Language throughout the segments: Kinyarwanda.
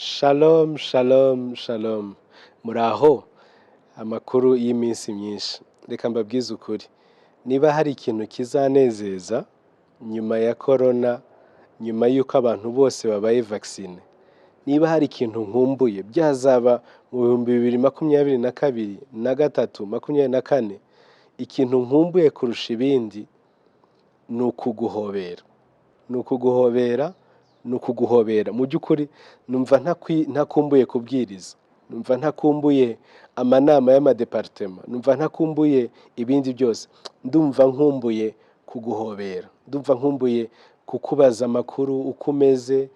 Shalom, shalom, shalom. Muraho, amakuru y'iminsi myinshi. Reka mbabwize ukuri. Niba hari ikintu kizanezeza nyuma ya corona, nyuma y'uko abantu bose babaye vacciné, niba hari ikintu nkumbuye byazaba mu 2022 na gatatu, 24, ikintu nkumbuye kurusha ibindi ni ukuguhobera. Ni ukuguhobera, ni ukuguhobera. Mu by'ukuri numva ntakumbuye kubwiriza, numva ntakumbuye amanama y'amadepartema, numva ntakumbuye ibindi byose. Ndumva nkumbuye kuguhobera, ndumva nkumbuye kukubaza amakuru uko umeze,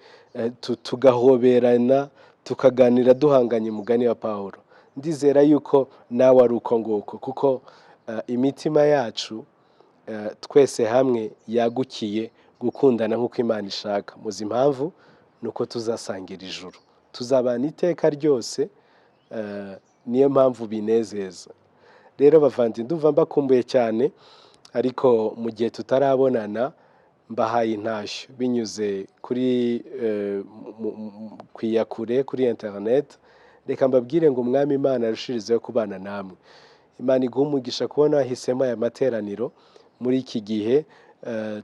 tugahoberana, tukaganira duhanganye umugani wa Pawulo. Ndizera yuko nawe ari uko nguko, kuko imitima yacu twese hamwe yagukiye gukundana nk'uko Imana ishaka. Muzi impamvu? Ni uko tuzasangira ijuru, tuzabana iteka ryose, niyo mpamvu binezeza. Rero bavandi, ndumva mbakumbuye cyane, ariko mu gihe tutarabonana mbahaye intashyo binyuze kuri kwiyakure kuri internet. Reka mbabwire ngo Umwami Imana arushirizeho kubana namwe. Imana iguhe umugisha kubona wahisemo aya materaniro muri iki gihe.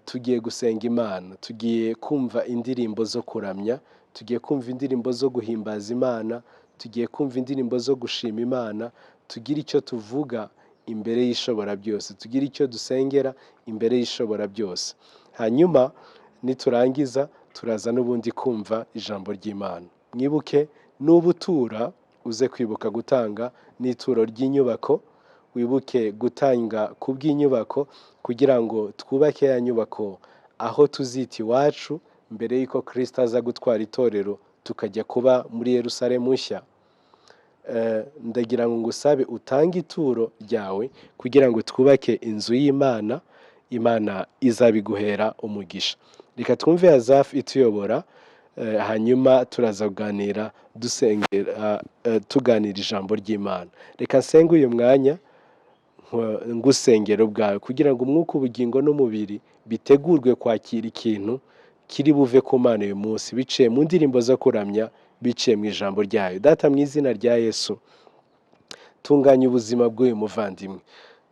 Tugiye gusenga Imana, tugiye kumva indirimbo zo kuramya, tugiye kumva indirimbo zo guhimbaza Imana, tugiye kumva indirimbo zo gushima Imana, tugire icyo tuvuga imbere y'Ishobora byose, tugire icyo dusengera imbere y'Ishobora byose. Hanyuma niturangiza turaza n'ubundi kumva ijambo ry'Imana. Mwibuke nuba utura, uze kwibuka gutanga n'ituro ry'inyubako, wibuke gutanga ku bw'inyubako kugira ngo twubake ya nyubako aho tuzita iwacu mbere y'uko Kirisito aza gutwara itorero tukajya kuba muri Yerusalemu nshya. Ndagira ngo ngusabe utange ituro ryawe kugira ngo twubake inzu y'Imana, Imana izabiguhera umugisha. Reka twumve Azafu ituyobora, hanyuma turaza kuganira dusengera, tuganira ijambo ry'Imana. Reka nsenge uyu mwanya ngusengera ubwawe kugira ngo umwuka, ubugingo n'umubiri bitegurwe kwakira ikintu kiri buve ku Mana uyu munsi biciye mu ndirimbo zo kuramya, biciye mu ijambo ryayo. Data, mu izina rya Yesu, tunganya ubuzima bw'uyu muvandimwe,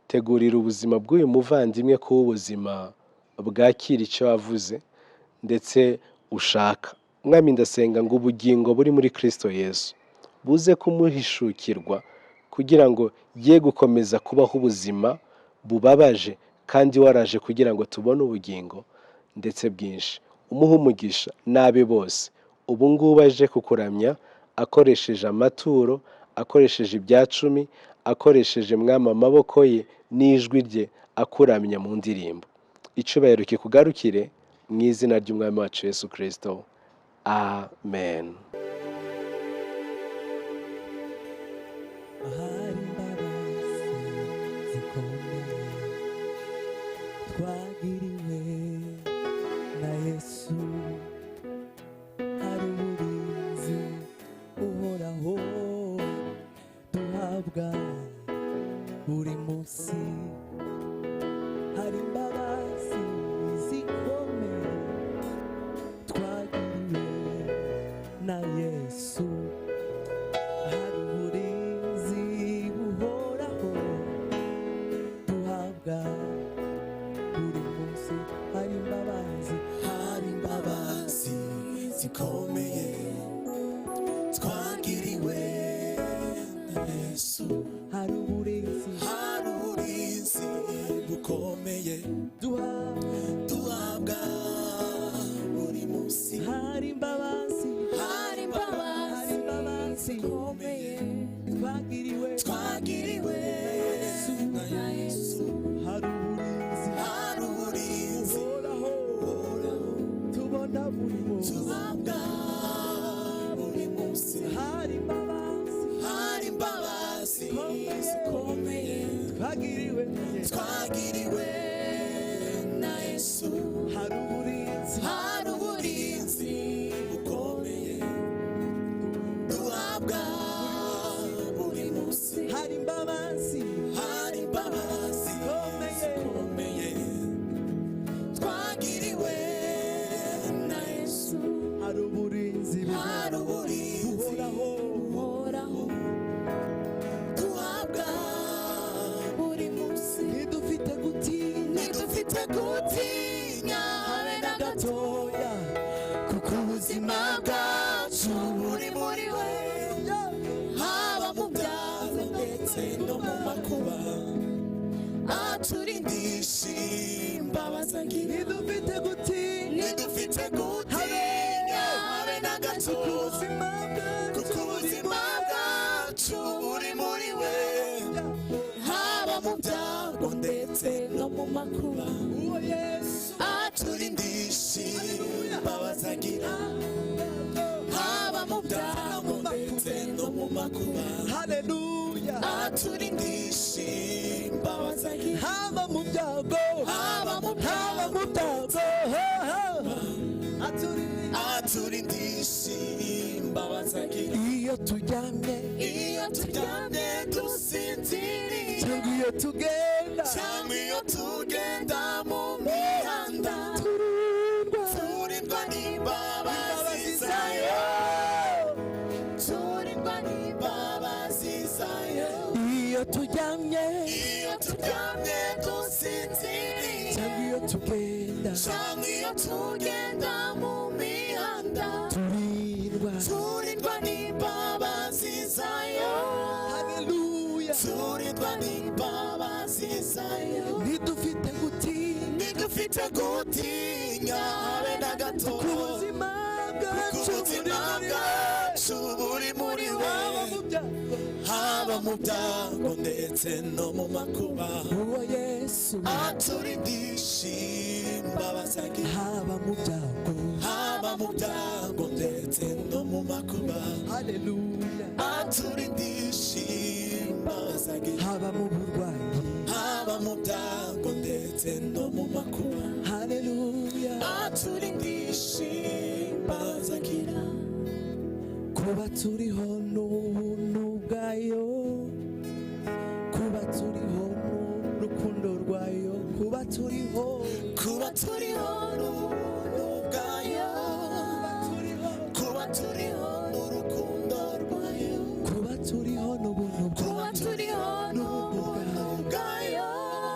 tegurira ubuzima bw'uyu muvandimwe kuba ubuzima bwakira icyo wavuze ndetse ushaka. Mwami, ndasenga ngo ubugingo buri muri Kristo Yesu buze kumuhishukirwa kugira ngo ye gukomeza kubaho ubuzima bubabaje, kandi waraje kugira ngo tubone ubugingo ndetse bwinshi. Umuhe umugisha n'abe bose ubu ngubu aje kukuramya akoresheje amaturo, akoresheje ibya cumi, akoresheje, Mwami, amaboko ye n'ijwi rye akuramya mu ndirimbo. Icyubahiro kikugarukire mu izina ry'Umwami wacu Yesu Kirisito, amen. Hari imbabazi zikomeye twagiriwe na Yesu, hari uburinzi buhoraho duhabwa buri munsi, hari imbabazi zikomeye twagiriwe na Yesu, hari uburinzi buhoraho duhabwa buri munsi, hari imbabazi. Hari imbabazi zikomeye twagiriwe na Yesu, hari uburinzi hari uburinzi bukomeye duhabwa duhabwa buri munsi, hari imbabazi, hari imbabazi hari imbabazi zikomeye twagiriwe twagiriwe na Yesu, hari uburinzi hari uburinzi buhoraho tubona buri munsi, duhabwa buri munsi, hari imbabazi hari imbabazi zikomeye twagiriwe na Yesu, twagiriwe na Yesu, hari uburinzi hari uburinzi bukomeye duhabwa buri munsi, hari imbabazi hari imbabazi zikomeye twagiriwe na Yesu, hari uburinzi hari uburinzi. Aturindisha imbabazi agira. Ntidufite gutinya. Ntidufite gutinya habe na gato, kuko ubuzima bwacu kuko ubuzima bwacu buri muri we, haba mu byago ndetse no mu makuba. Uwo Yesu Aturindisha imbabazi agira, haba mu byago ndetse no mu makuba. Haleluya. Aturindisha imbabazi agira, haba mu byago, haba mu haba mu byago, aturinde. Aturindisha imbabazi agira. Iyo turyamye, iyo turyamye dusinziriye, cyangwa iyo tugenda, cyangwa iyo tugenda mu mihanda, turindwa, turindwa n'imbabazi zayo, turindwa n'imbabazi zayo. Iyo turyamye, iyo turyamye dusinziriye, cyangwa iyo tugenda, cyangwa iyo tugenda mu mihanda, turindwa, turindwa n'imbabazi zayo. Haleluya. Turindwa n'imbabazi zayo. Ntidufite gutinya, Ntidufite gutinya habe na gato, ku buzima bwacu ubuzima bwacu buri muri we, haba mu byago, haba mu byago ndetse no mu makuba. Uwo Yesu Aturindisha imbabazi agira, haba mu byago, haba mu byago ndetse no mu makuba. Haleluya. Aturindisha imbabazi agira, haba mu burwayi, haba mu byago ndetse no mu makuba. Haleluya. Aturindisha imbabazi agira. Kuba turiho n'ubuntu bwayo, kuba turiho n'urukundo rwayo, kuba turiho, Kuba turiho n'ubuntu bwayo, kuba turiho, kuba turiho n'urukundo rwayo, kuba turiho n'ubuntu kuba bwayo, turiho n'ubuntu bwayo,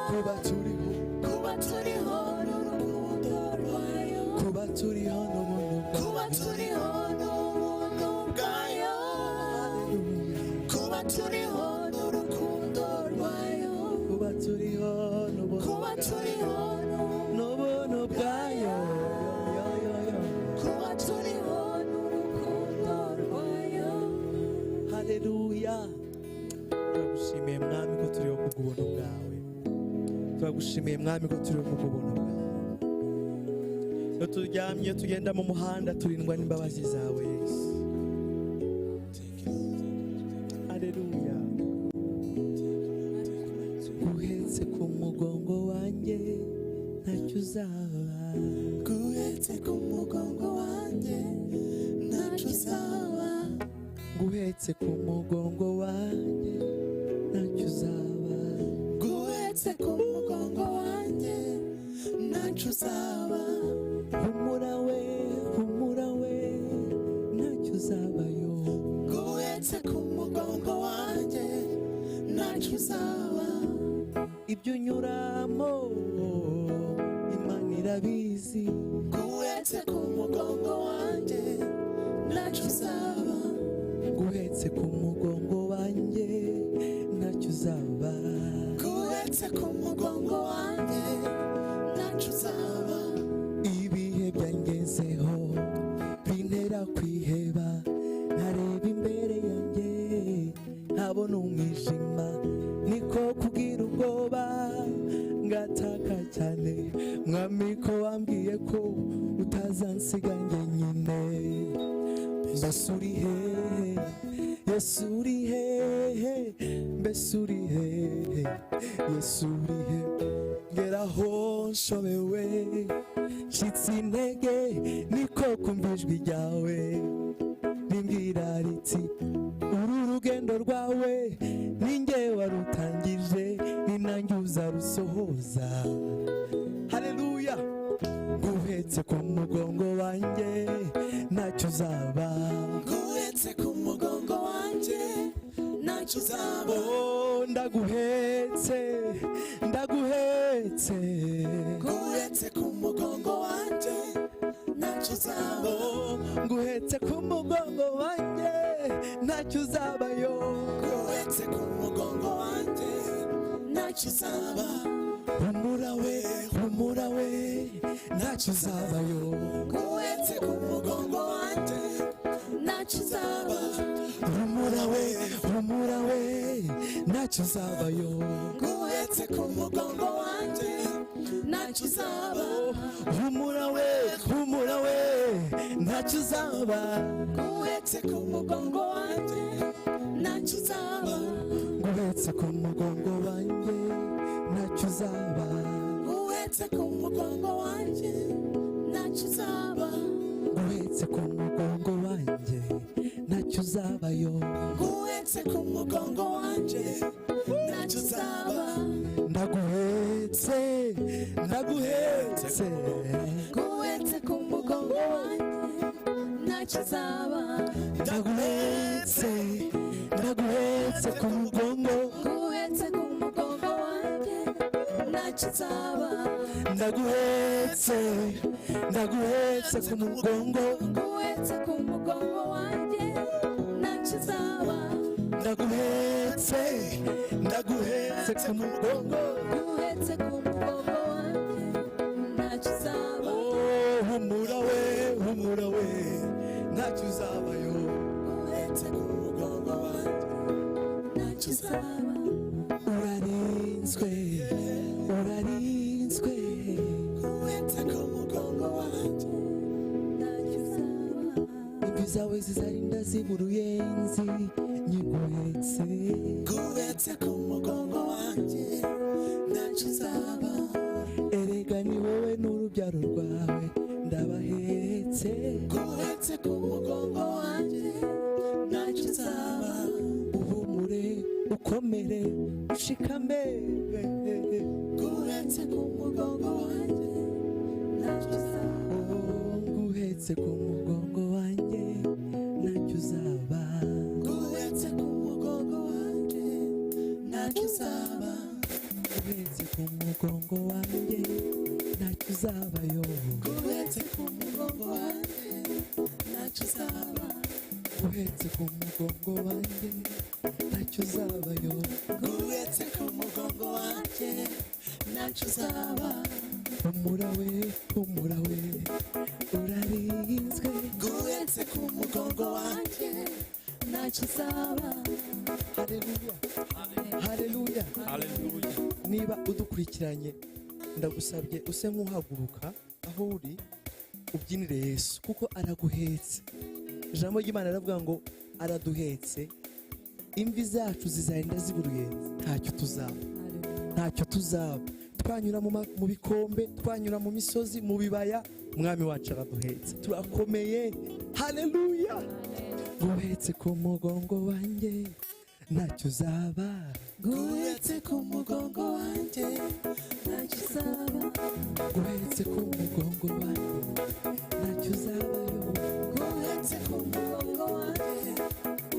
kuba turiho, kuba turiho n'urukundo rwayo, kuba turiho n'ubuntu kuba turiho n'ubuntu bwayo, kuba turiho n'urukundo rwayo, kuba turiho n'ubuntu, kuba turiho n'ubuntu bwayo. Yo, yo, yo. Kuba turiho n'urukundo rwayo. Haleluya. Turagushimiye, Mwami, ko turiho kubw'ubuntu bwawe. Turagushimiye, Mwami, ko turiho kubw'ubuntu bwawe. Iyo turyamye, iyo tugenda mu muhanda, turindwa n'imbabazi zawe, Yesu. Haleluya. Guhetse ku mugongo wanjye, ntacyo uzaba. Guhetse ku mugongo wanjye, ntacyo uzaba. Guhetse ku mugongo wanjye, ntacyo uzaba. Guhetse ku mugongo wanjye, ntacyo uzaba. Humura we, humura we, ntacyo uzabayo. Guhetse ku mugongo wanjye, ntacyo uzaba. Ibyo unyuramo, Imana irabizi. Guhetse ku mugongo wanjye, ntacyo uzaba. Guhetse ku mugongo wanjye, ntacyo uzaba. Guhetse ku mugongo wanjye, ntacyo uzaba. Ibihe byangezeho bintera kwiheba, ntareba imbere yanjye ntabona umwijima, niko kugira ubwoba ngataka cyane. Mwami, ko wambwiye ko utazansiga njye nyine, mbese uri hehe? Yesu, uri hehe? Mbese uri hehe? Yesu, uri he? Ngeraho nshobewe, ncitse intege, niko kumva ijwi ryawe rimbwira riti: "Uru rugendo rwawe ninjye warutangije, ni nanjye uzarusohoza." Haleluya. Guhetse ku mugongo wanjye, ntacyo uzaba. Guhetse ku mugongo wanjye, ntacyo uzaba. Oh, ndaguhetse, ndaguhetse. Guhetse ku mugongo wanjye, ntacyo uzaba. Oh, nguhetse ku mugongo wanjye, ntacyo uzabayo. Guhetse ku mugongo wanjye, ntacyo uzaba. Humura we, humura we, ntacyo uzabayo. Nguhetse ku mugongo wanjye, ntacyo uzaba. Humura we, humura we, ntacyo uzabayo. Nguhetse ku mugongo wanjye, ntacyo uzaba. Humura we, humura we, ntacyo uzaba. Nguhetse ku mugongo wanjye, ntacyo uzaba. Nguhetse ku mugongo wanjye, ntacyo uzaba. Nguhetse ku mugongo wanjye, ntacyo uzaba. Nguhetse ku mugongo wanjye, ntacyo uzabayo. Nguhetse ku mugongo wanjye, ntacyo uzaba. Ndaguhetse, ndaguhetse. Nguhetse ku mugongo wanjye, ntacyo uzaba. Ndaguhetse, ndaguhetse ku mugongo. Nguhetse ku mugongo wanjye, ntacyo uzaba. Ndaguhetse, ndaguhetse ku mugongo. Nguhetse ku mugongo wanjye, ntacyo uzaba. Ndaguhetse, ndaguhetse ku mugongo. Nguhetse ku mugongo wanjye, ntacyo uzaba. Oh, humura we, humura we, ntacyo uzabayo. Nguhetse ku mugongo wanjye, ntacyo uzaba. Urarinzwe, urarinzwe. Nguhetse ku mugongo wanjye, ntacyo uzaba. Imvi zawe zizarinda ziba uruyenzi nyiguhetse. Nguhetse ku mugongo wanjye, ntacyo uzaba. Erega ni wowe n'urubyaro rwawe ndabahetse. Nguhetse ku mugongo wanjye, ntacyo uzaba. Uhumure, ukomere, ushikame. Nguhetse ku mugongo wanjye, ntacyo uzaba. Oh, nguhetse ku mugongo wanjye, ntacyo uzaba. Nguhetse ku mugongo wanjye, ntacyo uzaba. Nguhetse ku mugongo wanjye, ntacyo uzabayo. Nguhetse ku mugongo wanjye, ntacyo uzaba. Nguhetse ku mugongo wanjye, ntacyo uzabayo. Nguhetse ku mugongo wanjye, ntacyo uzaba. Humura we, humura we, urarinzwe. Nguhetse ku mugongo wanjye, ntacyo uzaba. Haleluya, haleluya. Haleluya. Niba udukurikiranye, ndagusabye use nk'uhaguruka aho uri, ubyinire Yesu kuko araguhetse. Ijambo ry'Imana riravuga ngo araduhetse, imvi zacu zizarinda ziba uruyenzi, ntacyo tuzaba, ntacyo tuzaba. Twanyura mu bikombe, twanyura mu misozi, mu bibaya, Umwami wacu araduhetse, turakomeye. Haleluya. Guhetse ku mugongo wanjye, ntacyo uzaba. Nguhetse ku mugongo wanjye, ntacyo uzaba. Guhetse ku mugongo wanjye, ntacyo uzabayo. Nguhetse ku mugongo wanjye,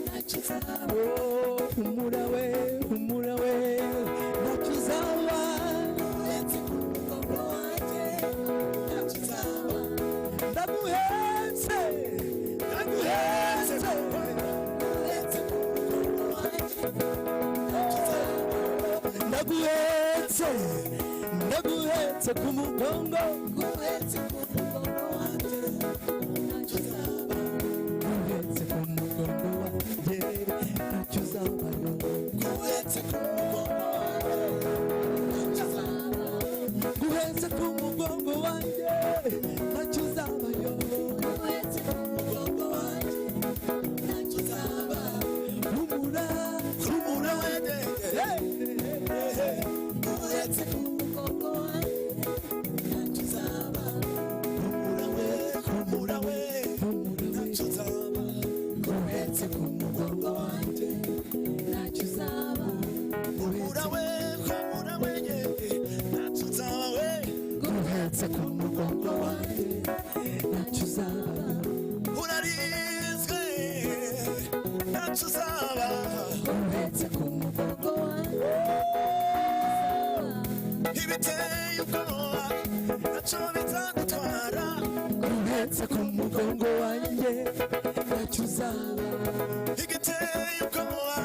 ntacyo uzaba. Oh, humura we, humura we, ntacyo uzaba. Nguhetse ku mugongo wanjye, ntacyo uzaba. Ndaguhetse, ndaguhetse. Nguhetse ku mugongo wanjye, ntacyo uzaba. Ndaguhetse, ndaguhetse ku mugongo. Nguhetse ku mugongo wanjye, ntacyo uzaba. Guhetse ku mugongo wanjye, ntacyo uzabayo. Nguhetse ku mugongo wanjye, ntacyo uzaba. Guhetse ku mugongo wanjye, ntacyo uzabayo. Nguhetse ku mugongo wanjye, ntacyo uzaba. Humura, humura we. Hey, hey, hey. Nguhetse ku mugongo wanjye, ntacyo uzaba. Humura we, humura we, humura we. Ntacyo uzaba. Guhetse ku mugongo wanjye, Ntacyo uzaba. Humura we, humura we, ntacyo uzaba we. Guhetse ku mugongo wanjye, ntacyo uzaba. Urarinzwe, ntacyo uzaba. Guhetse ku mugongo wanjye, Ibiteye ubwoba ntacyo bizagutwara. Guhetse ku mugongo wanjye, ntacyo uzaba. Igiteye ubwoba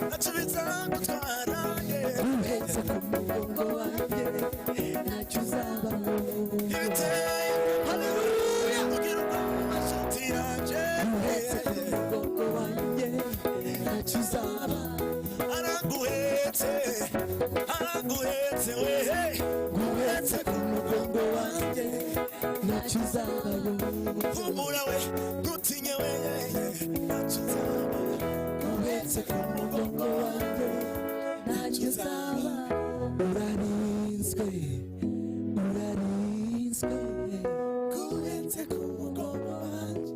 ntacyo bizagutwara, yeah. Guhetse ku mugongo wanjye. Ntacyo nzaba. Uhetse ku mugongo wanjye, ntacyo uzaba. Urarinzwe, urarinzwe. Guhetse ku mugongo wanjye,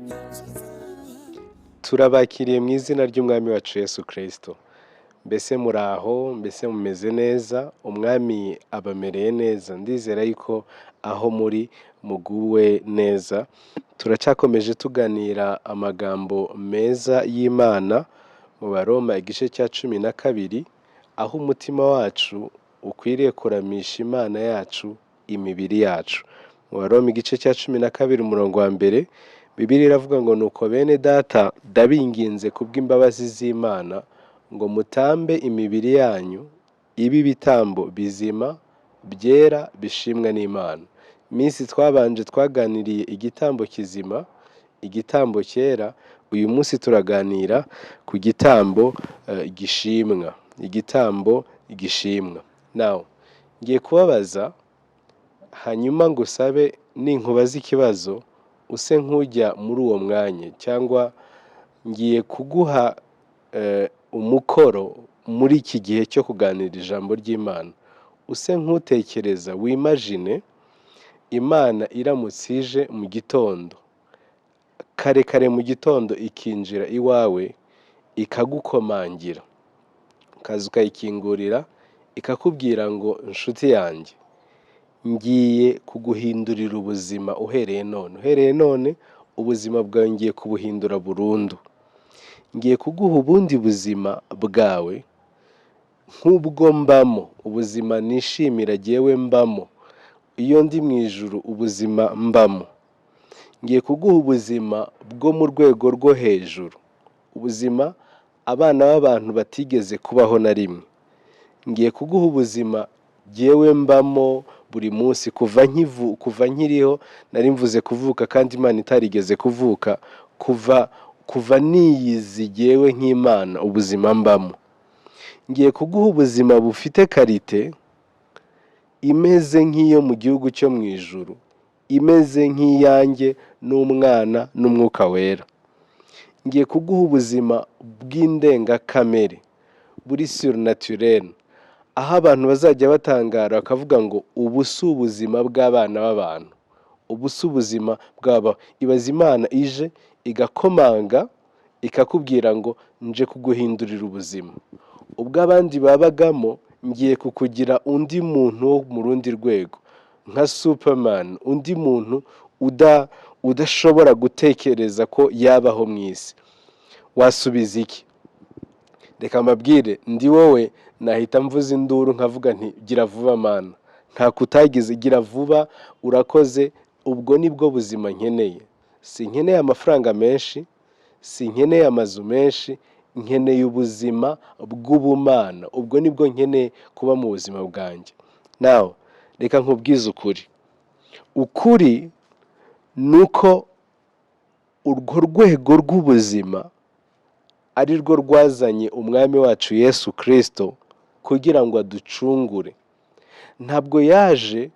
ntacyo nzaba. Turabakiriye mu izina ry'Umwami wacu Yesu Kirisito. Mbese muraho? Mbese mumeze neza? Umwami abamereye neza? Ndizera yuko aho muri muguwe neza. Turacyakomeje tuganira amagambo meza y'Imana mu Baroma igice cya 12, aho umutima wacu ukwiriye kuramisha Imana yacu imibiri yacu. Mu Baroma igice cya 12 umurongo wa mbere, Bibiliya iravuga ngo: "Nuko bene data, ndabinginze kubw'imbabazi z'Imana ngo mutambe imibiri yanyu ibe ibitambo bizima, byera, bishimwa n'Imana." Iminsi twabanje twaganiriye igitambo kizima, igitambo cyera. Uyu munsi turaganira ku gitambo gishimwa, igitambo gishimwa. Nawe ngiye kubabaza, hanyuma ngusabe ninkubaza ikibazo use nk'ujya muri uwo mwanya, cyangwa ngiye kuguha umukoro muri iki gihe cyo kuganira ijambo ry'Imana, use nk'utekereza, wimagine Imana iramutse ije mu gitondo kare kare, mu gitondo ikinjira iwawe, ikagukomangira, ukaza ukayikingurira, ikakubwira ngo: "Nshuti yanjye, ngiye kuguhindurira ubuzima uhereye none. Uhereye none ubuzima bwawe ngiye kubuhindura burundu. Ngiye kuguha ubundi buzima bwawe nk'ubwo mbamo, ubuzima nishimira jyewe mbamo iyo ndi mu ijuru, ubuzima mbamo. Ngiye kuguha ubuzima bwo mu rwego rwo hejuru, ubuzima abana b'abantu batigeze kubaho na rimwe. Ngiye kuguha ubuzima jyewe mbamo buri munsi kuva nkivu, kuva nkiriho." Nari mvuze kuvuka kandi Imana itarigeze kuvuka. Kuva niyizi jyewe nk'Imana, ubuzima mbamo. "Ngiye kuguha ubuzima bufite qualité imeze nk'iyo mu gihugu cyo mu ijuru, imeze nk'iyanjye n'Umwana n'Umwuka Wera. Ngiye kuguha ubuzima bw'indengakamere, buri surnaturel, aho abantu bazajya batangara bakavuga ngo ubu si ubuzima bw'abana b'abantu, ubu si ubuzima bw'abaho." Ibaza Imana ije igakomanga, ikakubwira ngo: "Nje kuguhindurira ubuzima ubwo abandi babagamo, ngiye kukugira undi muntu wo mu rundi rwego, nka Superman, undi muntu udashobora gutekereza ko yabaho mu isi." Wasubiza iki? Reka mbabwire, ndi wowe nahita mvuza induru nkavuga nti: "Gira vuba Mana, ntako utagize, gira vuba, urakoze, ubwo nibwo buzima nkeneye. Si nkeneye amafaranga menshi, si nkeneye amazu menshi, nkeneye ubuzima bw'ubumana, ubwo nibwo nkeneye kuba mu buzima bwanjye." Nawe reka nkubwize ukuri. Ukuri ni uko urwo rwego rw'ubuzima ari rwo rwazanye Umwami wacu Yesu Kirisito kugira ngo aducungure. Ntabwo yaje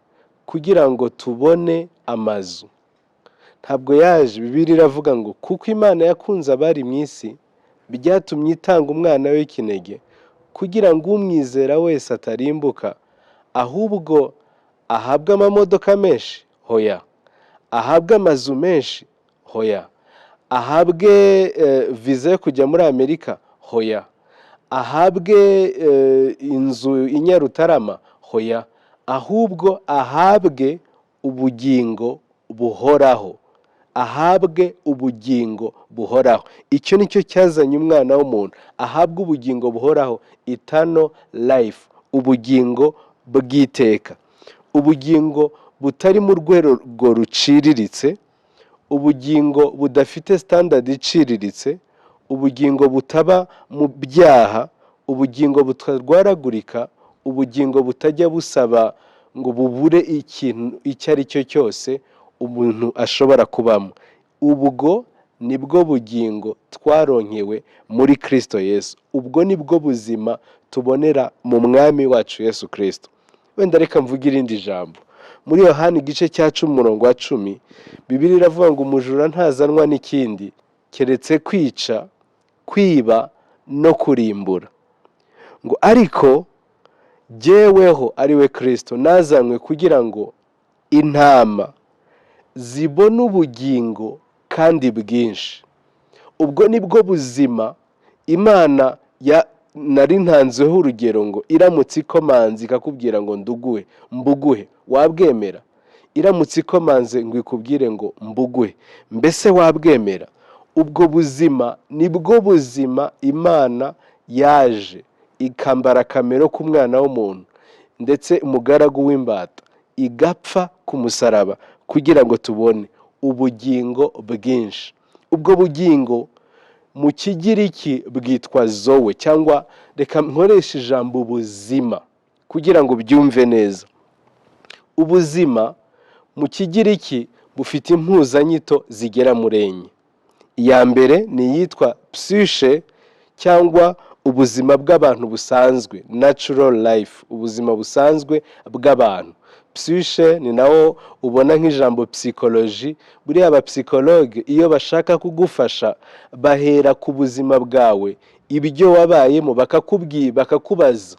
kugira ngo tubone amazu, ntabwo yaje. Bibiliya iravuga ngo: "Kuko Imana yakunze abari mu isi, byatumye itanga umwana w'ikinege, kugira ngo umwizera wese atarimbuka, ahubwo ahabwe amamodoka menshi, hoya, ahabwe amazu menshi, hoya, ahabwe viza yo kujya muri Amerika, hoya, ahabwe inzu i Nyarutarama, hoya, ahubwo ahabwe ubugingo buhoraho, ahabwe ubugingo buhoraho." Icyo ni cyo cyazanye umwana w'umuntu, ahabwe ubugingo buhoraho, eternal life, ubugingo bw'iteka, ubugingo butari mu rwego ruciriritse, ubugingo budafite standard iciriritse, ubugingo butaba mu byaha, ubugingo butarwaragurika, ubugingo butajya busaba ngo bubure ikintu icyo ari cyo cyose umuntu ashobora kubamo. Ubwo nibwo bugingo twaronkewe muri Kirisito Yesu. Ubwo nibwo buzima tubonera mu Mwami wacu Yesu Kirisito. Wenda reka mvuge irindi jambo. Muri Yohani igice cya 10 umurongo wa 10, Bibiliya iravuga ngo: "Umujura ntazanwa n'ikindi." keretse kwica, kwiba no kurimbura." Ngo ariko jyeweho, ari we Kirisito, nazanywe kugira ngo intama zibone ubugingo kandi bwinshi. Ubwo ni bwo buzima Imana ya nari ntanzeho urugero ngo iramutse ikomanze ikakubwira ngo nduguhe, mbuguhe, wabwemera? Iramutse ikomanze ngo ikubwire ngo mbuguhe, mbese wabwemera? Ubwo buzima ni bwo buzima Imana yaje ikambara akamero k'umwana w'umuntu, ndetse umugaragu w'imbata, igapfa ku musaraba kugira ngo tubone ubugingo bwinshi. Ubwo bugingo mu Kigiriki bwitwa zoe, cyangwa reka nkoreshe ijambo ubuzima kugira ngo ubyumve neza. Ubuzima mu Kigiriki bufite impuzanyito zigera muri enye. Iya mbere ni iyitwa psyche, cyangwa ubuzima bw'abantu busanzwe, natural life, ubuzima busanzwe bw'abantu. Psyche ni nawo ubona nk'ijambo psychologie. Buriya abapsychologue iyo bashaka kugufasha bahera ku buzima bwawe, ibyo wabayemo, bakakubwira, bakakubaza.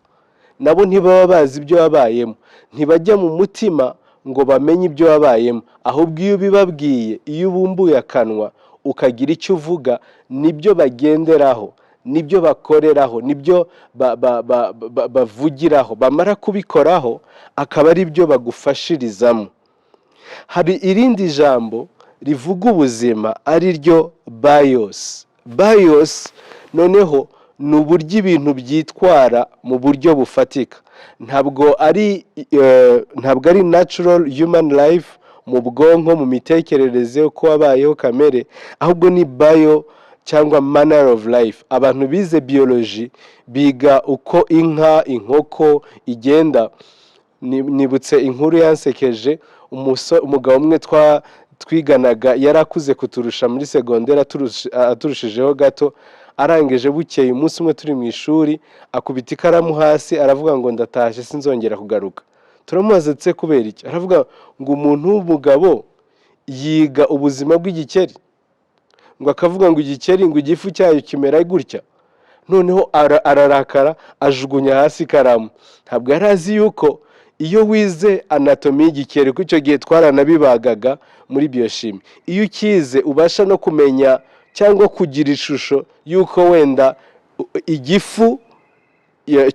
Nabo ntibaba bazi ibyo wabayemo, ntibajya mu mutima ngo bamenye ibyo wabayemo, ahubwo iyo ubibabwiye, iyo ubumbuye akanwa ukagira icyo uvuga, nibyo bagenderaho, nibyo bakoreraho, nibyo bavugiraho. Bamara kubikoraho akaba ari byo bagufashirizamo. Hari irindi jambo rivuga ubuzima, ari ryo bios. Bios noneho ni uburyo ibintu byitwara mu buryo bufatika. Ntabwo ari natural human life mu bwonko, mu mitekerereze, uko wabayeho kamere, ahubwo ni bio cyangwa manner of life. Abantu bize biology biga uko inka, inkoko igenda. Nibutse inkuru yansekeje. Umugabo umwe twiganaga yari akuze kuturusha muri segonderi, aturushijeho gato. Arangije, bukeye umunsi umwe turi mu ishuri, akubita ikaramu hasi, aravuga ngo: "Ndatashye, sinzongera kugaruka." Turamubaza ndetse kubera iki? Aravuga ngo umuntu w'umugabo yiga ubuzima bw'igikeri, ngo akavuga ngo igikeri, ngo igifu cyayo kimera gutya. Noneho ararakara, ajugunya hasi ikaramu. Ntabwo yari azi yuko iyo wize anatomy y'igikeri, kuko icyo gihe twaranabibagaga muri biochimie, iyo ukize ubasha no kumenya cyangwa kugira ishusho y'uko wenda igifu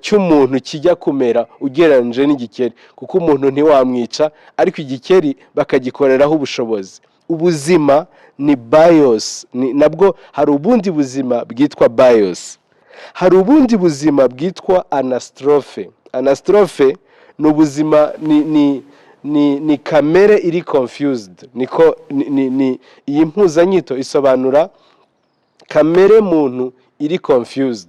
cy'umuntu kijya kumera ugereranyije n'igikeri, kuko umuntu ntiwamwica, ariko igikeri bakagikoreraho ubushobozi. Ubuzima ni bios. Nabwo hari ubundi buzima bwitwa bios. Hari ubundi buzima bwitwa anastrophe. Anastrophe ni ubuzima ni kamere iri confused. Niko ni iyi mpuzanyito isobanura kamere muntu iri confused.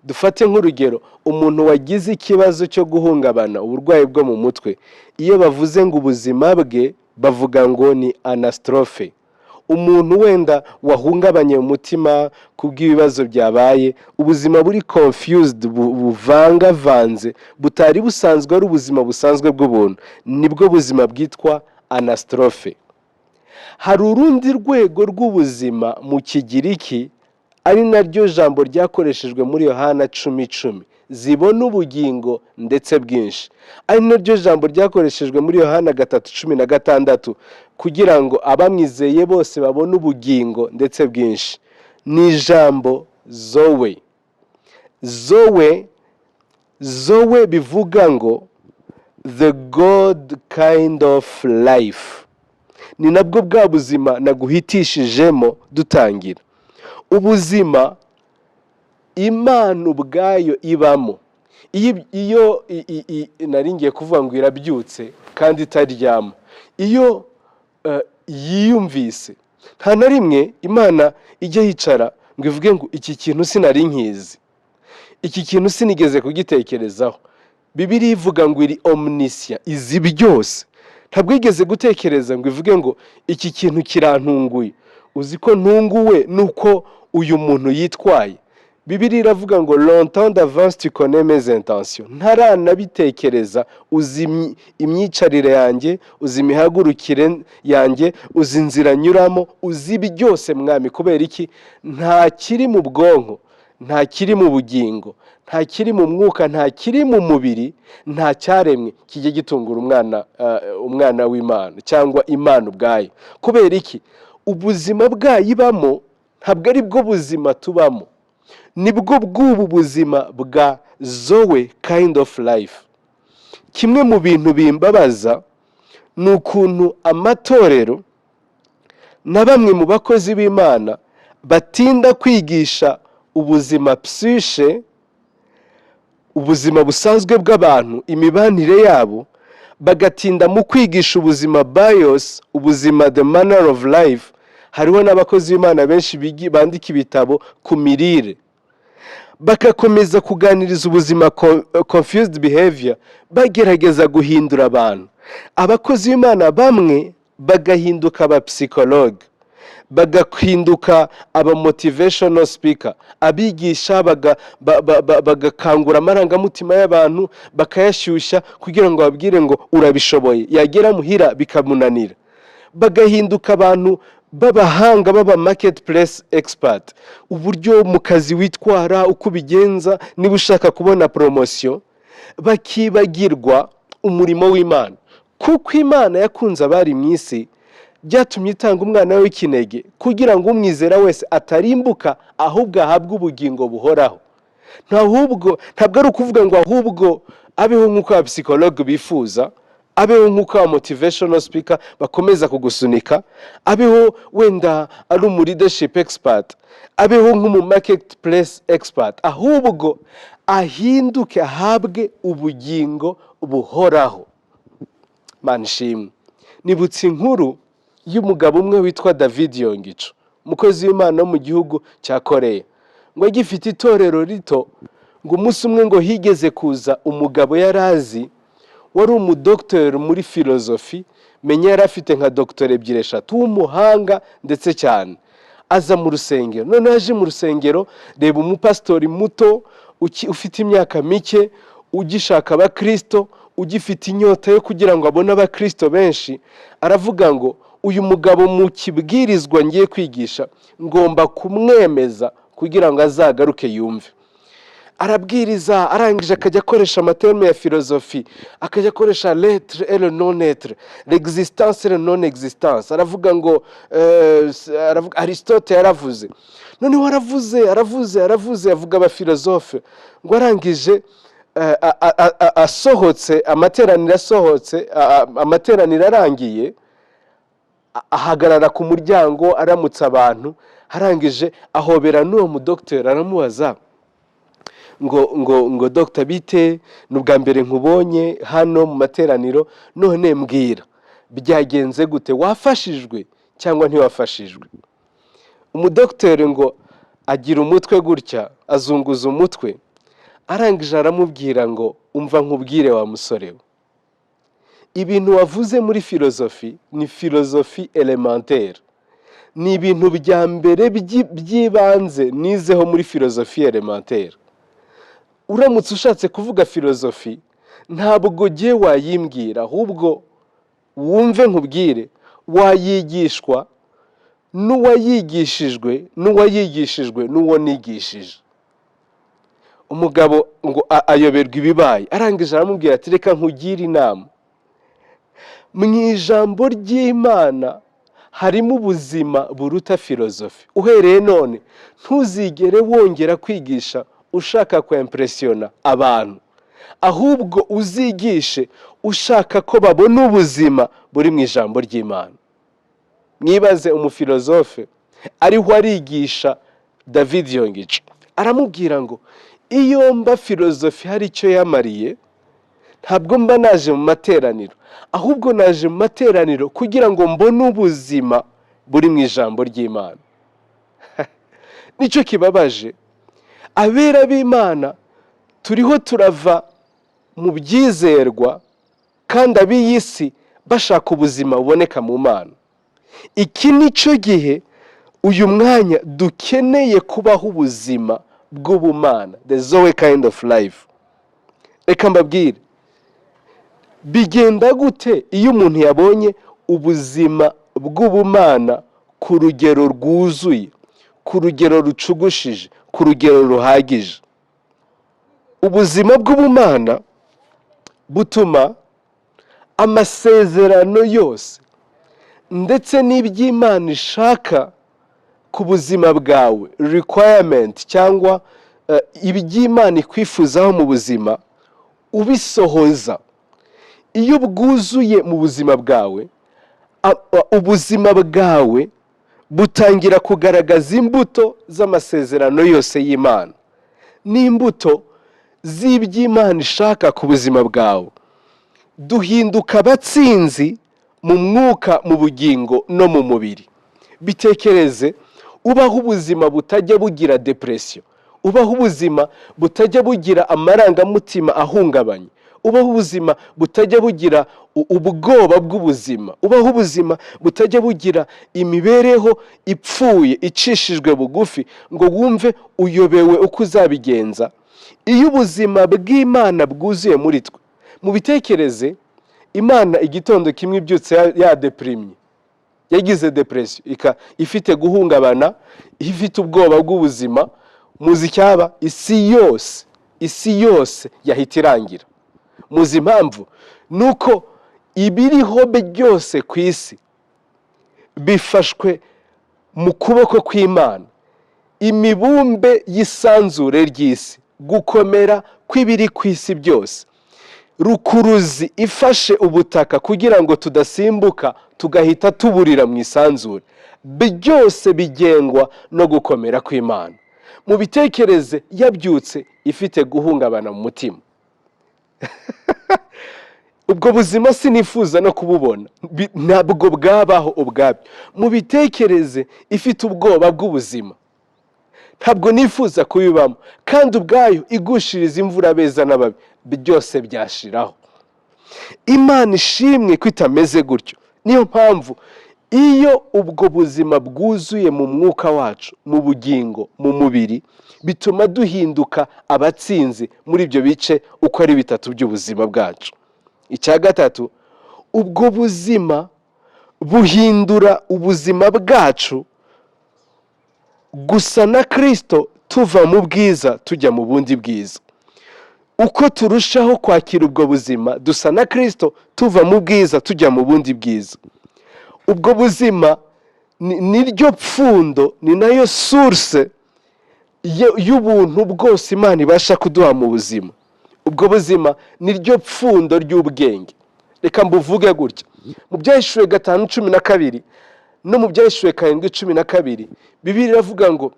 Dufate nk'urugero umuntu wagize ikibazo cyo guhungabana, uburwayi bwo mu mutwe. Iyo bavuze ngo ubuzima bwe, bavuga ngo ni anastrophe. Umuntu wenda wahungabanye mu mutima kubw'ibibazo byabaye, ubuzima buri confused, buvangavanze, butari busanzwe ari ubuzima busanzwe bw'ubuntu, nibwo buzima bwitwa anastrophe. Hari urundi rwego rw'ubuzima mu Kigiriki, ari naryo jambo ryakoreshejwe muri Yohana 10:10, zibona ubugingo ndetse bwinshi, ari naryo jambo ryakoreshejwe muri Yohana 3:16, kugira ngo abamwizeye bose babone ubugingo ndetse bwinshi. Ni ijambo zoe. Zoe, zoe bivuga ngo the God kind of life. Ni nabwo bwa buzima naguhitishijemo dutangira, ubuzima Imana ubwayo ibamo. Iyo nari ngiye kuvuga ngo irabyutse kandi itaryama, iyo yiyumvise, nta na rimwe Imana ijya yicara ngo ivuge ngo iki kintu sinari nkizi, iki kintu sinigeze kugitekerezaho. Bibiliya ivuga ngo iri omniscient, izi byose. Ntabwo yigeze gutekereza ngo ivuge ngo iki kintu kirantunguye, uzi ko ntunguwe nuko uyu muntu yitwaye. Bibiliya iravuga ngo: "Longtemps d'avance tu connais mes intentions." Ntaranabitekereza, uzi imyicarire yanjye, uzi imihagurukire yanjye, uzi inzira nyuramo, uzi byose, Mwami. Kubera iki? Nta kiri mu bwonko, nta kiri mu bugingo, nta kiri mu mwuka, nta kiri mu mubiri, nta cyaremwe kijya gitungura umwana w'Imana cyangwa Imana ubwayo. Kubera iki? Ubuzima bwayo ibamo ntabwo ari bwo buzima tubamo, nibwo bw'ubu buzima bwa zoe kind of life. Kimwe mu bintu bimbabaza ni ukuntu amatorero na bamwe mu bakozi b'Imana batinda kwigisha ubuzima psyche, ubuzima busanzwe bw'abantu, imibanire yabo, bagatinda mu kwigisha ubuzima bios, ubuzima, the manner of life. Hariho n'abakozi b'Imana benshi bandika ibitabo ku mirire, bagakomeza kuganiriza ubuzima confused behavior, bagerageza guhindura abantu. Abakozi b'Imana bamwe bagahinduka aba psychologue, bagahinduka aba motivational speaker, abigisha bagakangura amarangamutima y'abantu, bakayashyushya kugira ngo babwire ngo urabishoboye, yagera muhira bikamunanira. Bagahinduka abantu b'abahanga, b'aba marketplace expert, uburyo mu kazi witwara, uko ubigenza niba ushaka kubona promotion, bakibagirwa umurimo w'Imana. Kuko Imana yakunze abari mu isi, byatumye itanga umwana we w'ikinege, kugira ngo umwizera wese atarimbuka, ahubwo ahabwe ubugingo buhoraho. Ntabwo ari ukuvuga ngo ahubwo abeho nk'uko aba psychologue bifuza, abeho nk'uko aba motivational speaker bakomeza kugusunika, abeho wenda ari umu leadership expert, abeho nk'umu marketplace expert, ahubwo ahinduke, ahabwe ubugingo buhoraho. Mana ishimwe. Nibutse inkuru y'umugabo umwe witwa David Yonggi Cho, umukozi w'Imana wo mu gihugu cya Koreya. Ngo agifite itorero rito, ngo umunsi umwe ngo higeze kuza umugabo yari azi, wari umudogiteri muri filozofi, menya yari afite nka doctorat ebyiri, eshatu, w'umuhanga ndetse cyane. Aza mu rusengero. Noneho aje mu rusengero, reba umupasitori muto ufite imyaka mike, ugishaka abakirisito, ugifite inyota yo kugira ngo abone abakirisito benshi, aravuga ngo: "Uyu mugabo mu kibwirizwa ngiye kwigisha ngomba kumwemeza kugira ngo azagaruke yumve." Arabwiriza, arangije akajya akoresha ama termes ya filozofi, akajya akoresha l'être et le non être, l'existence et le non existence. Aravuga ngo aravuga Aristote yaravuze. Noneho aravuze, aravuze, aravuze, avuga abafilozofe. Ngo arangije asohotse amateraniro, asohotse amateraniro arangiye, ahagarara ku muryango, aramutsa abantu, arangije ahobera n'uwo mudogiteri, aramubaza ngo: "Dogita, bite? Ni ubwa mbere nkubonye hano mu materaniro. None mbwira, byagenze gute? Wafashijwe cyangwa ntiwafashijwe?" Umudogiteri ngo agira umutwe gutya, azunguza umutwe, arangije aramubwira ngo: "Umva nkubwire wa musore we, ibintu wavuze muri filozofi ni philosophie élémentaire, ni ibintu bya mbere by'ibanze nizeho muri philosophie élémentaire. Uramutse ushatse kuvuga filozofi, ntabwo ugiye wayimbwira, ahubwo wumve nkubwire, wayigishwa n'uwayigishijwe n'uwayigishijwe n'uwo nigishije." Umugabo ngo ayoberwa ibibaye. Arangije aramubwira ati: "Reka nkugire inama. Mu ijambo ry'Imana harimo ubuzima buruta filozofi. Uhereye none ntuzigere wongera kwigisha ushaka kwempresiyona abantu, ahubwo uzigishe ushaka ko babona ubuzima buri mu ijambo ry'Imana." Mwibaze, umufilozofe ariho arigisha David Yonggi Cho, aramubwira ngo: "Iyo mba filozofi hari icyo yamariye, ntabwo mba naje mu materaniro, ahubwo naje mu materaniro kugira ngo mbone ubuzima buri mu ijambo ry'Imana." Nicyo kibabaje abera b'Imana: turiho turava mu byizerwa, kandi ab'iyi si bashaka ubuzima buboneka mu Mana. Iki ni cyo gihe, uyu mwanya dukeneye kubaho ubuzima bw'ubumana, the Zoe kind of life. Reka mbabwire, bigenda gute iyo umuntu yabonye ubuzima bw'ubumana ku rugero rwuzuye, ku rugero rucugushije, ku rugero ruhagije? Ubuzima bw'ubumana butuma amasezerano yose ndetse n'iby'Imana ishaka ku buzima bwawe, requirement cyangwa iby'Imana ikwifuzaho mu buzima, ubisohoza. Iyo bwuzuye mu buzima bwawe, ubuzima bwawe butangira kugaragaza imbuto z'amasezerano yose y'Imana n'imbuto z'iby'Imana ishaka ku buzima bwawe. Duhinduka abatsinzi mu mwuka, mu bugingo no mu mubiri. Bitekereze ubaho ubuzima butajya bugira depression, ubaho ubuzima butajya bugira amarangamutima ahungabanye, ubaho ubuzima butajya bugira ubwoba bw'ubuzima, ubaho ubuzima butajya bugira imibereho ipfuye, icishijwe bugufi, ngo wumve uyobewe uko uzabigenza. Iyo ubuzima bw'Imana bwuzuye muri twe, mubitekereze Imana igitondo kimwe ibyutse yadepirimye, yagize depression, ifite guhungabana, ifite ubwoba bw'ubuzima, muzi icyaba? Isi yose, isi yose yahita irangira. Muzi impamvu? Ni uko ibiriho byose ku isi bifashwe mu kuboko kw'Imana. Imibumbe y'isanzure ry'isi, gukomera kw'ibiri ku isi byose, rukuruzi ifashe ubutaka kugira ngo tudasimbuka tugahita tuburira mu isanzure, byose bigengwa no gukomera kw'Imana. Mubitekereze yabyutse ifite guhungabana mu mutima. Ubwo buzima sinifuza no kububona. Ntabwo bwabaho ubwabyo. Mubitekereze ifite ubwoba bw'ubuzima, ntabwo nifuza kubibamo, kandi ubwayo igushiriza imvura abeza n'ababi. Byose byashiraho. Imana ishimwe ko itameze gutyo. Niyo mpamvu iyo ubwo buzima bwuzuye mu mwuka wacu, mu bugingo, mu mubiri, bituma duhinduka abatsinzi muri ibyo bice uko ari bitatu by'ubuzima bwacu. Icya gatatu, ubwo buzima buhindura ubuzima bwacu gusa na Kirisito, tuva mu bwiza tujya mu bundi bwiza. Uko turushaho kwakira ubwo buzima, dusa na Kirisito, tuva mu bwiza tujya mu bundi bwiza. Ubwo buzima niryo pfundo, ni nayo source y'ubuntu bwose Imana ibasha kuduha mu buzima. Ubwo buzima niryo pfundo ry'ubwenge. Reka mbuvuge gutya: mu Byahishuwe 5:12 no mu Byahishuwe 7:12, Bibiliya iravuga ngo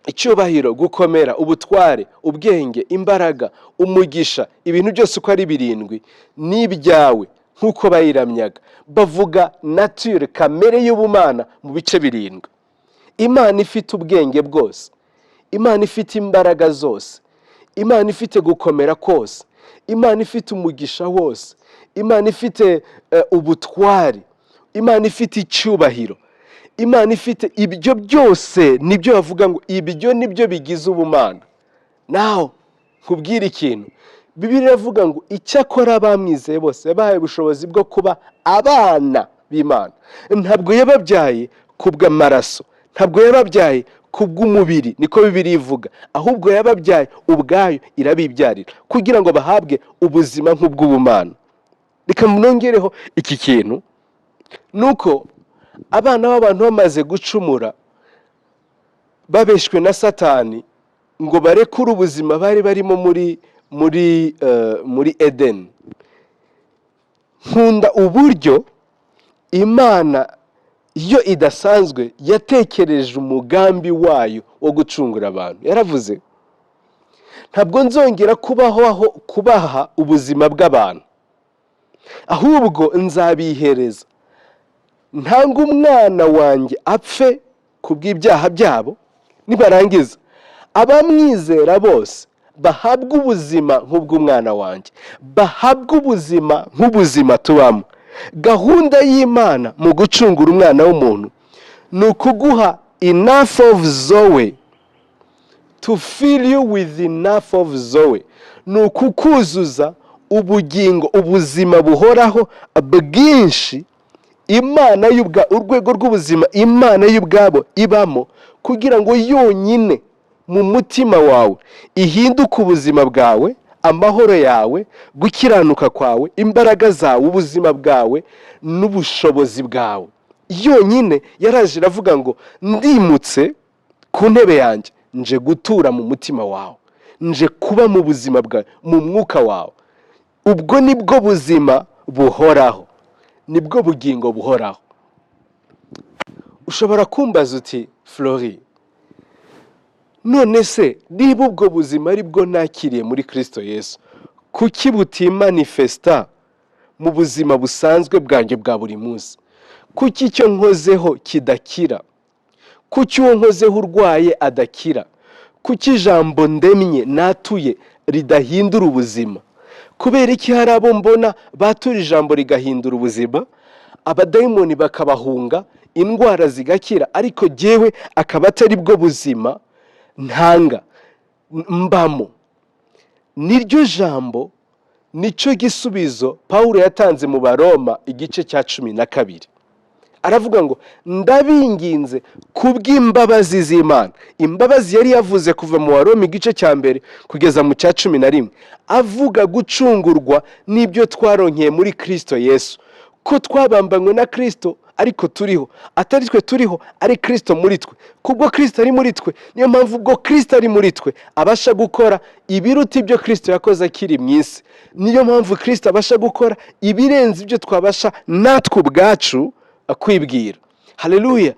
icyubahiro, gukomera, ubutware, ubwenge, imbaraga, umugisha, ibintu byose uko ari birindwi ni ibyawe. Nk'uko bayiramyaga, bavuga nature, kamere y'ubumana mu bice birindwi. Imana ifite ubwenge bwose, Imana ifite imbaraga zose, Imana ifite gukomera kose, Imana ifite umugisha wose, Imana ifite ubutware, Imana ifite icyubahiro, Imana ifite ibyo byose, nibyo bavuga ngo ibyo nibyo bigize ubumana. Nawe nkubwire ikintu: Bibiliya iravuga ngo icyakora abamwizeye bose yabahaye ubushobozi bwo kuba abana b'Imana. Ntabwo yababyaye kubw'amaraso, ntabwo yababyaye kubw'umubiri, niko Bibiliya ivuga, ahubwo yababyaye ubwayo, irabibyarira kugira ngo bahabwe ubuzima nk'ubw'ubumana. Reka nongereho iki kintu: ni uko abana b'abantu bamaze gucumura, babeshywe na Satani ngo barekure ubuzima bari barimo muri Edeni, nkunda uburyo Imana iyo idasanzwe yatekereje umugambi wayo wo gucungura abantu. Yaravuze: "Ntabwo nzongera kubaho aho kubaha ubuzima bw'abantu, ahubwo nzabihereza ntanga umwana wanjye apfe ku bw'ibyaha byabo, nibarangiza abamwizera bose bahabwe ubuzima nk'ubw'umwana wanjye, bahabwe ubuzima nk'ubuzima tubamo." Gahunda y'Imana mu gucungura umwana w'umuntu ni ukuguha enough of Zoe to To fill you with enough of Zoe ni ukukuzuza ubugingo, ubuzima buhoraho bwinshi, Imana y'ubwa urwego rw'ubuzima Imana y'ubwabo ibamo, kugira ngo yonyine mu mutima wawe ihinduke ubuzima bwawe, amahoro yawe, gukiranuka kwawe, imbaraga zawe, ubuzima bwawe n'ubushobozi bwawe. Yonyine yaraje iravuga ngo: "Ndimutse ku ntebe yanjye, nje gutura mu mutima wawe, nje kuba mu buzima bwawe, mu mwuka wawe." Ubwo nibwo buzima buhoraho, nibwo bugingo buhoraho. Ushobora kumbaza uti: "Flori, none se niba ubwo buzima ari bwo nakiriye muri Kirisito Yesu, kuki butimanifesta mu buzima busanzwe bwanjye bwa buri munsi? Kuki icyo nkozeho kidakira? Kuki uwo nkozeho urwaye adakira? Kuki ijambo ndemye natuye ridahindura ubuzima? Kubera iki hari abo mbona batura ijambo rigahindura ubuzima, abadayimoni bakabahunga, indwara zigakira, ariko jyewe akaba atari bwo buzima ntanga mbamo?" Niryo jambo, nicyo gisubizo Paul yatanze mu Baroma igice cya 12. Aravuga ngo: "Ndabinginze kubw'imbabazi z'Imana." Imbabazi yari yavuze kuva mu Baroma igice cya mbere kugeza mu cya 11, avuga gucungurwa n'ibyo twaronkeye muri Kirisito Yesu, ko twabambanywe na Kirisito, ariko turiho atari twe turiho, ari Kirisito muri twe. Kubwo Kirisito ari muri twe, niyo mpamvu ubwo Kirisito ari muri twe abasha gukora ibiruta ibyo Kirisito yakoze akiri mu isi. Niyo mpamvu Kirisito abasha gukora ibirenze ibyo twabasha natwe ubwacu kwibwira. Haleluya!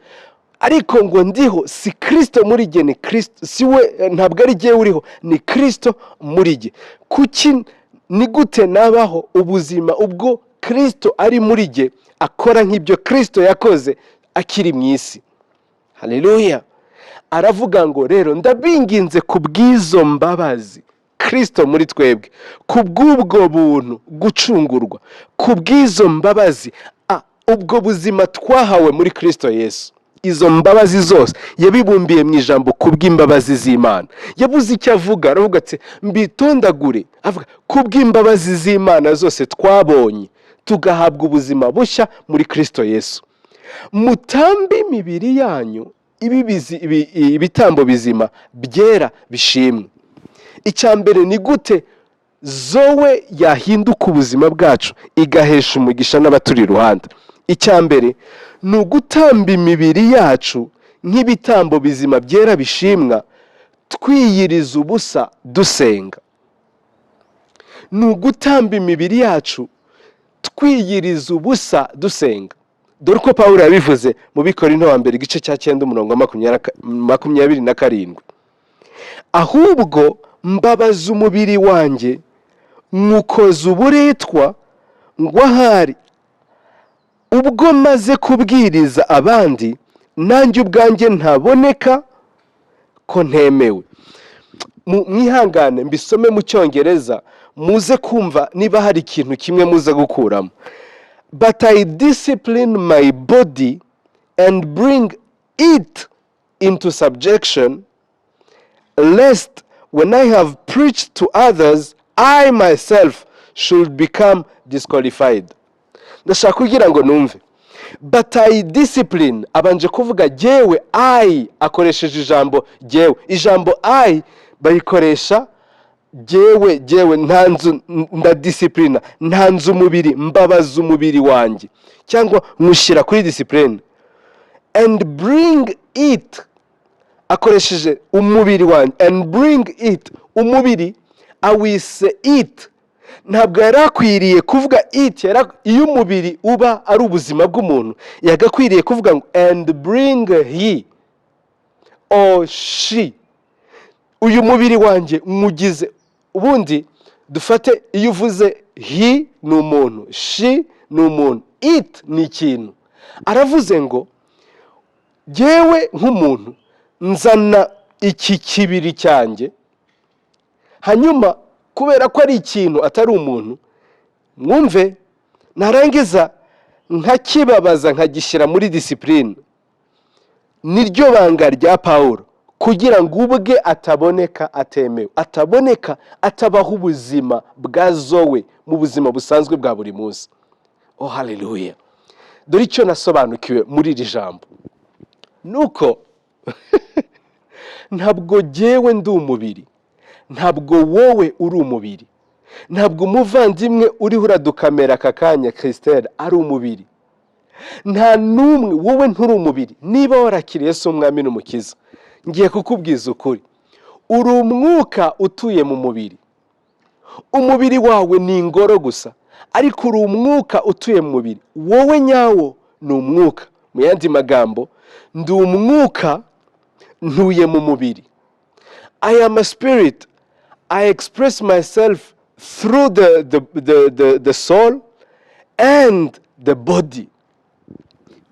Ariko ngo ndiho si Kirisito muri jye, ni Kirisito, si we, ntabwo ari jyewe uriho, ni Kirisito muri jye. Kuki, ni gute nabaho ubuzima ubwo Kirisito ari muri jye, akora nk'ibyo Kirisito yakoze akiri mu isi? Haleluya! Aravuga ngo: "Rero ndabinginze ku bw'izo mbabazi, Kirisito muri twebwe, ku bw'ubwo buntu gucungurwa, ku bw'izo mbabazi, ubwo buzima twahawe muri Kirisito Yesu." Izo mbabazi zose yabibumbiye mu ijambo "ku bw'imbabazi z'Imana". Yabuze icyo avuga, aravuga ati: "Mbitondagure." Avuga ku bw'imbabazi z'Imana zose twabonye, tugahabwa ubuzima bushya muri Kirisito Yesu. "Mutambe imibiri yanyu ibitambo bizima, byera, bishimwe." Icya mbere, ni gute Zoe yahinduka ubuzima bwacu, igahesha umugisha n'abaturi iruhande? Icya mbere ni ugutamba imibiri yacu nk'ibitambo bizima, byera, bishimwa, twiyiriza ubusa, dusenga. Ni ugutamba imibiri yacu twiyiriza ubusa, dusenga. Dore uko Pawulo yabivuze mu Bikorinto wa mbere igice cya 9, umurongo wa 27: "Ahubwo mbabaza umubiri wanjye, nywukoza uburetwa, ngo ahari ubwo maze kubwiriza abandi, nanjye ubwanjye ntaboneka ko ntemewe." Mwihangane mbisome mu Cyongereza, muze kumva niba hari ikintu kimwe muze gukuramo. "But I discipline my body and bring it into subjection, lest when I have preached to others, I myself should become disqualified." Ndashaka kugira ngo numve. "But I discipline", abanje kuvuga jyewe, "I", akoresheje ijambo jyewe. Ijambo "I" bayikoresha jyewe. Jyewe nta nzu ndadisciplina, nta nzu umubiri, mbabaza umubiri wanjye cyangwa nywushyira kuri discipline. "And bring it", akoresheje umubiri wanjye. "And bring it", umubiri awise "it". Ntabwo yari akwiriye kuvuga "it". Iyo umubiri uba ari ubuzima bw'umuntu, yagakwiriye kuvuga ngo "and bring he or she". Uyu mubiri wanjye mugize, ubundi dufate, iyo uvuze "he" ni umuntu, "she" ni umuntu, "it" ni ikintu. Aravuze ngo: "Jyewe nk'umuntu nzana iki kibiri cyanjye, hanyuma kubera ko ari ikintu atari umuntu, mwumve, narangiza nkakibabaza, nkagishyira muri discipline." Niryo banga rya Pawulo. Kugira ngo ubwe ataboneka atemewe, ataboneka atabaho ubuzima bwa zoe mu buzima busanzwe bwa buri munsi. Oh haleluya! Dore icyo nasobanukiwe muri iri jambo nuko ntabwo jyewe ndi umubiri, ntabwo wowe uri umubiri, ntabwo umuvandimwe uriho uradukamera aka kanya, Christelle, ari umubiri. Nta n'umwe, wowe nturi umubiri. Niba warakiriye se Umwami n'Umukiza, ngiye kukubwiza ukuri, uri umwuka utuye mu mubiri. Umubiri wawe ni ingoro gusa, ariko uri umwuka utuye mu mubiri. Wowe nyawo ni umwuka. Mu yandi magambo, ndi umwuka ntuye mu mubiri. I am a spirit. I express myself through the soul and the body.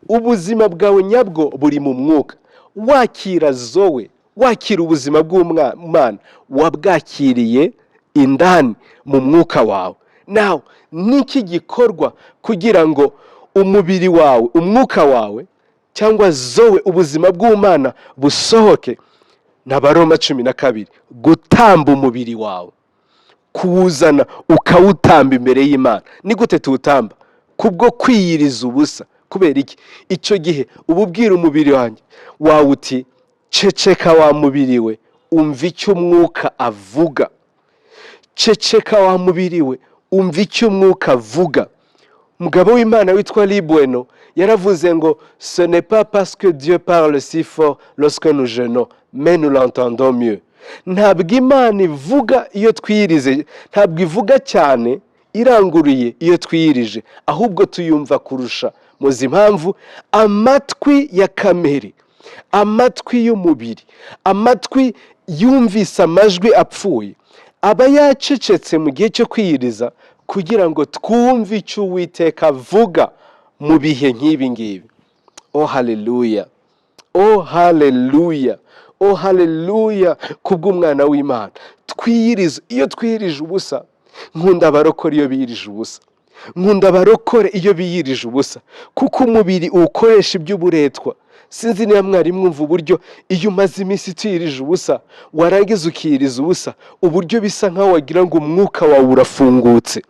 Ubuzima bwawe nyabwo buri mu mwuka. Wakira zoe, wakira ubuzima bw'umwana, wabwakiriye indani mu mwuka wawe. Nawe niki gikorwa kugira ngo umubiri wawe, umwuka wawe cyangwa zoe, ubuzima bw'umwana busohoke? Ni Abaroma 12: gutamba umubiri wawe, kuwuzana ukawutamba imbere y'Imana. Ni gute tuwutamba? Kubwo kwiyiriza ubusa. Kubera iki? Icyo gihe uba ubwira umubiri wanjye wawe uti: "Ceceka wa mubiri we, umva icyo umwuka avuga. Ceceka wa mubiri we, umva icyo umwuka avuga." Umugabo w'Imana witwa Libweno yaravuze ngo: "Ce n'est pas parce que Dieu parle si fort lorsque nous jeûnons, mais nous l'entendons mieux." Ntabwo Imana ivuga iyo twiyirize, ntabwo ivuga cyane iranguruye iyo twiyirije, ahubwo tuyumva kurusha. Muzi impamvu? Amatwi ya kamere, amatwi y'umubiri, amatwi yumvise amajwi apfuye aba yacecetse mu gihe cyo kwiyiriza, kugira ngo twumve icyo Uwiteka avuga mu bihe nk'ibi ngibi. Oh haleluya, oh haleluya, oh haleluya! Kubw'umwana w'Imana twiyiriza. Iyo twiyirije ubusa, nkunda abarokore iyo biyirije ubusa, nkunda abarokore iyo biyirije ubusa, kuko umubiri uwukoresha iby'uburetwa. Sinzi niba mwari mwumva uburyo iyo umaze iminsi utiyirije ubusa, warangiza ukiyiriza ubusa, uburyo bisa nkaho wagira ngo umwuka wawe urafungutse,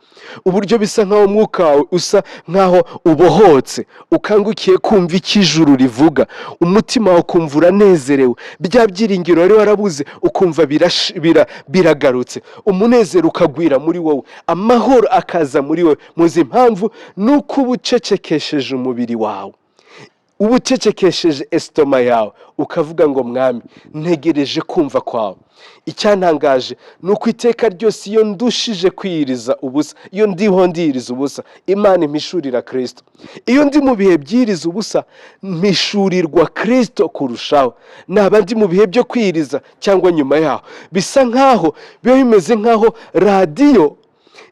uburyo bisa nkaho umwuka wawe usa nkaho ubohotse, ukangukiye kumva icyo ijuru rivuga, umutima wawe ukumva uranezerewe, bya byiringiro wari warabuze ukumva biragarutse, umunezero ukagwira muri wowe, amahoro akaza muri wowe. Muzi impamvu? Ni uko uba ucecekesheje umubiri wawe, uba ucecekesheje estomac yawe, ukavuga ngo: "Mwami, ntegereje kumva kwawe." Icyantangaje ni uko iteka ryose iyo ndushije kwiyiriza ubusa, iyo ndiho ndiyiriza ubusa, Imana impishurira Kirisito. Iyo ndi mu bihe byiriza ubusa, mpishurirwa Kirisito kurushaho. Naba ndi mu bihe byo kwiyiriza cyangwa nyuma yaho, bisa nkaho biba bimeze nkaho radiyo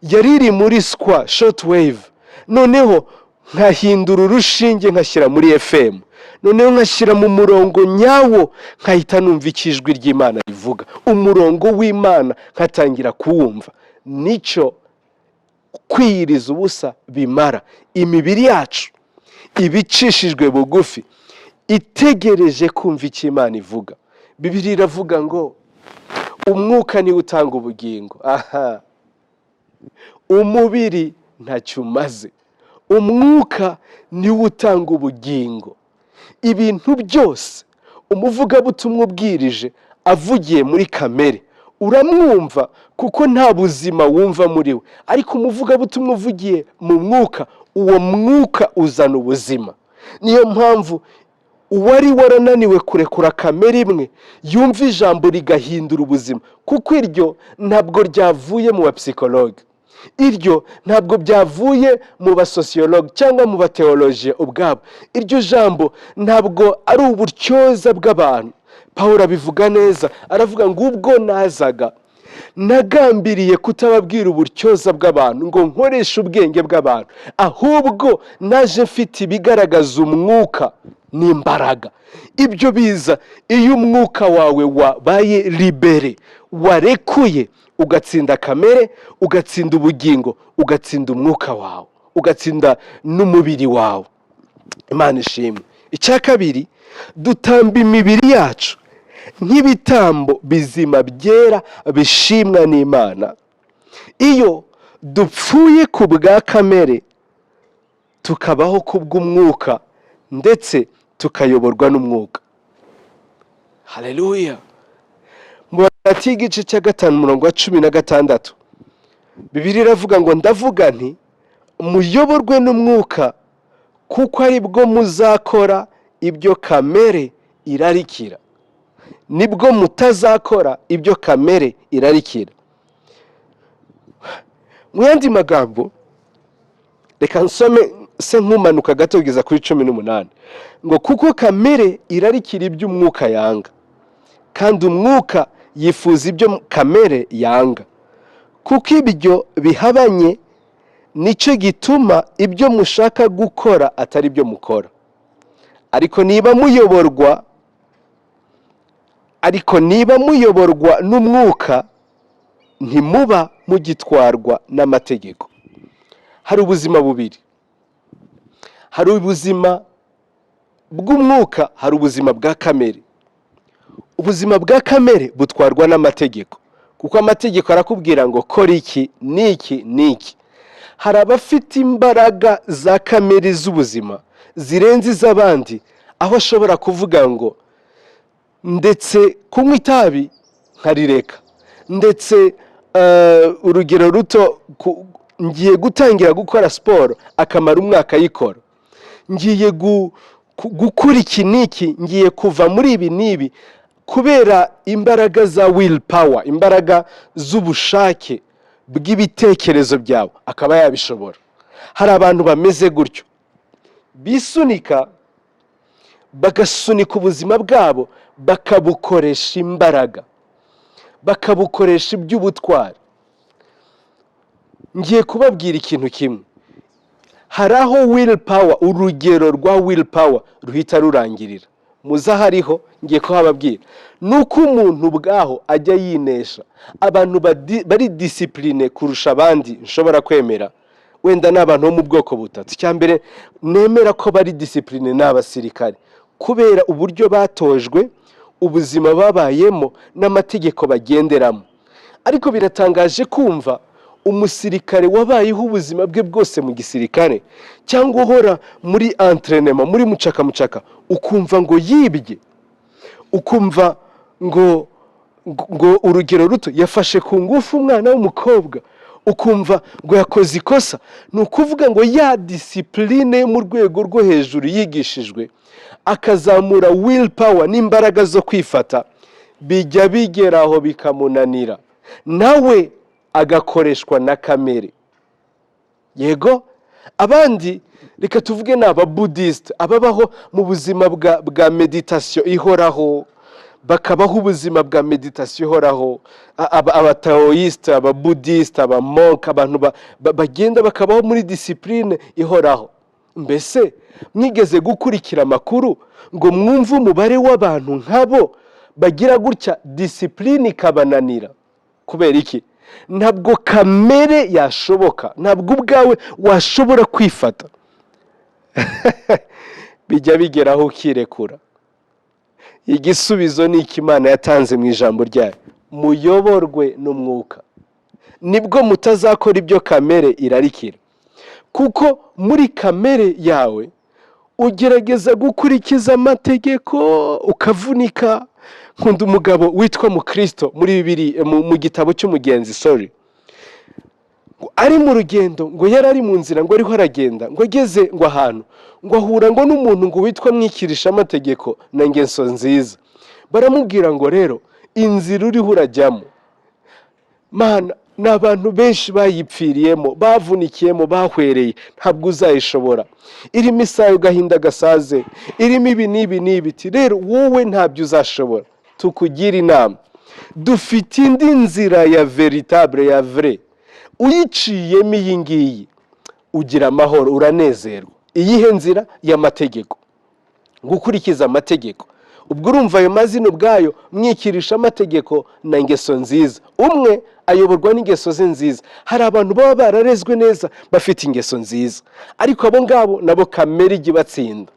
yari iri muri swa short wave, noneho nkahindura urushinge nkashyira muri FM, noneho nkashyira mu murongo nyawo, nkahita numva icyo ijwi ry'Imana rivuga, umurongo w'Imana nkatangira kuwumva. Nicyo kwiyiriza ubusa bimara. Imibiri yacu iba icishijwe bugufi, itegereje kumva icyo Imana ivuga. Bibiliya iravuga ngo umwuka niwe utanga ubugingo, aha umubiri ntacyo umaze. Umwuka niwo utanga ubugingo. Ibintu byose umuvugabutumwa ubwirije avugiye muri kamere, uramwumva kuko nta buzima wumva muri we, ariko umuvugabutumwa uvugiye mu mwuka, uwo mwuka uzana ubuzima. Niyo mpamvu uwari warananiwe kurekura kamere imwe yumva ijambo rigahindura ubuzima, kuko iryo ntabwo ryavuye mu bapsychologue, iryo ntabwo byavuye mu basociologue cyangwa mu bathéologien ubwabo, iryo jambo ntabwo ari uburyoza bw'abantu. Paul abivuga neza, aravuga ngo: "Ubwo nazaga nagambiriye kutababwira uburyoza bw'abantu ngo nkoreshe ubwenge bw'abantu, ahubwo naje mfite ibigaragaza umwuka n'imbaraga." Ibyo biza iyo umwuka wawe wabaye libéré, warekuye, ugatsinda kamere, ugatsinda ubugingo, ugatsinda umwuka wawe, ugatsinda n'umubiri wawe. Imana ishimwe. Icya kabiri, dutamba imibiri yacu. Nk'ibitambo bizima byera bishimwa n'Imana. Iyo dupfuye ku bwa kamere, tukabaho ku bw'umwuka, ndetse tukayoborwa n'umwuka. Haleluya! Mu Bagalatiya igice cya 5, umurongo wa 16, Bibiliya iravuga ngo: "Ndavuga nti muyoborwe n'umwuka, kuko ari bwo muzakora ibyo kamere irarikira, nibwo mutazakora ibyo kamere irarikira." Mu yandi magambo, reka nsome se nkumanuka gato kugeza kuri 18, ngo: "Kuko kamere irarikira ibyo umwuka yanga, kandi umwuka yifuza ibyo kamere yanga, kuko ibyo bihabanye. Nicyo gituma ibyo mushaka gukora atari byo mukora. Ariko niba muyoborwa n'umwuka, ntimuba mugitwarwa n'amategeko." Hari ubuzima bubiri: hari ubuzima bw'umwuka, hari ubuzima bwa kamere. Ubuzima bwa kamere butwarwa n'amategeko, kuko amategeko arakubwira ngo kora iki n'iki n'iki. Hari abafite imbaraga za kamere z'ubuzima zirenze iz'abandi, aho ashobora kuvuga ngo ndetse kunywa itabi nkarireka, ndetse urugero ruto, ngiye gutangira gukora siporo, akamara umwaka ayikora. Ngiye gukora iki n'iki, ngiye kuva muri ibi n'ibi, kubera imbaraga za will power, imbaraga z'ubushake bw'ibitekerezo byawe, akaba yabishobora. Hari abantu bameze gutyo, bisunika, bagasunika ubuzima bwabo, bakabukoresha imbaraga, bakabukoresha iby'ubutwari. Ngiye kubabwira ikintu kimwe: hari aho will power, urugero rwa will power ruhita rurangirira. Muze ahariho, ngiye kuhababwira. Ni uko umuntu ubwaho ajya yinesha. Abantu bari discipline kurusha abandi nshobora kwemera wenda ni abantu bo mu bwoko butatu. Icya mbere nemera ko bari discipline ni abasirikare, kubera uburyo batojwe, ubuzima babayemo n'amategeko bagenderamo. Ariko biratangaje kumva umusirikare wabayeho ubuzima bwe bwose mu gisirikare, cyangwa uhora muri entraînement, muri mucaka mucaka, ukumva ngo yibye, ukumva ngo urugero ruto yafashe ku ngufu umwana w'umukobwa, ukumva ngo yakoze ikosa. Ni ukuvuga ngo ya discipline yo mu rwego rwo hejuru yigishijwe, akazamura will power n'imbaraga zo kwifata, bijya bigera aho bikamunanira, nawe agakoreshwa na kamere. Yego, abandi reka tuvuge ni ababudisite, ababaho mu buzima bwa méditation ihoraho, bakabaho ubuzima bwa méditation ihoraho. Abataoyisite, ababudisite, abamonka, abantu bagenda bakabaho muri discipline ihoraho. Mbese mwigeze gukurikira amakuru ngo mwumve umubare w'abantu nk'abo bagira gutya discipline ikabananira? Kubera iki? Ntabwo kamere yashoboka, ntabwo ubwawe washobora kwifata. Bijya bigeraho ukirekura. Igisubizo ni iki Imana yatanze mu ijambo ryayo: "Muyoborwe n'umwuka, nibwo mutazakora ibyo kamere irarikira." Kuko muri kamere yawe ugerageza gukurikiza amategeko ukavunika. Nkunda umugabo witwa Mukristo muri bibiri, mu gitabo cy'umugenzi, sorry, ngo ari mu rugendo, ngo yari ari mu nzira, ngo ariho aragenda, ngo ageze ngo ahantu, ngo ahura ngo n'umuntu ngo witwa mwikirisha amategeko na ngeso nziza. Baramubwira ngo: "Rero inzira uriho urajyamo, mana, ni abantu benshi bayipfiriyemo, bavunikiyemo, bahwereye, ntabwo uzayishobora. Irimo isayo, gahinda gasaze, irimo ibi n'ibi n'ibiti. Rero wowe ntabyo uzashobora. Tukugira inama, dufite indi nzira ya véritable, ya vrai. Uyiciyemo iyi ngiyi ugira amahoro, uranezerwa." Iyihe nzira? Y'amategeko, gukurikiza amategeko. Ubwo urumva ayo mazina ubwayo, mwikirisha amategeko na ngeso nziza. Umwe ayoborwa n'ingeso ze nziza. Hari abantu baba bararezwe neza, bafite ingeso nziza, ariko abo ngabo nabo kamere ijya ibatsinda.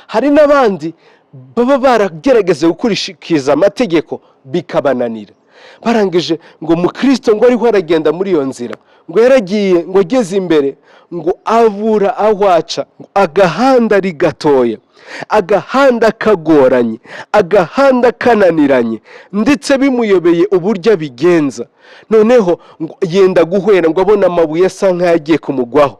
Hari n'abandi Baba baragerageza gukurikiza amategeko bikabananira. Barangije ngo mukristo ngo ariho aragenda muri iyo nzira, ngo yaragiye, ngo ageze imbere ngo abura aho aca, ngo agahanda ari gatoya, agahanda kagoranye, agahanda kananiranye, ndetse bimuyobeye uburyo abigenza. Noneho ngo yenda guhwera, ngo abone amabuye asa nk'ayagiye kumugwaho.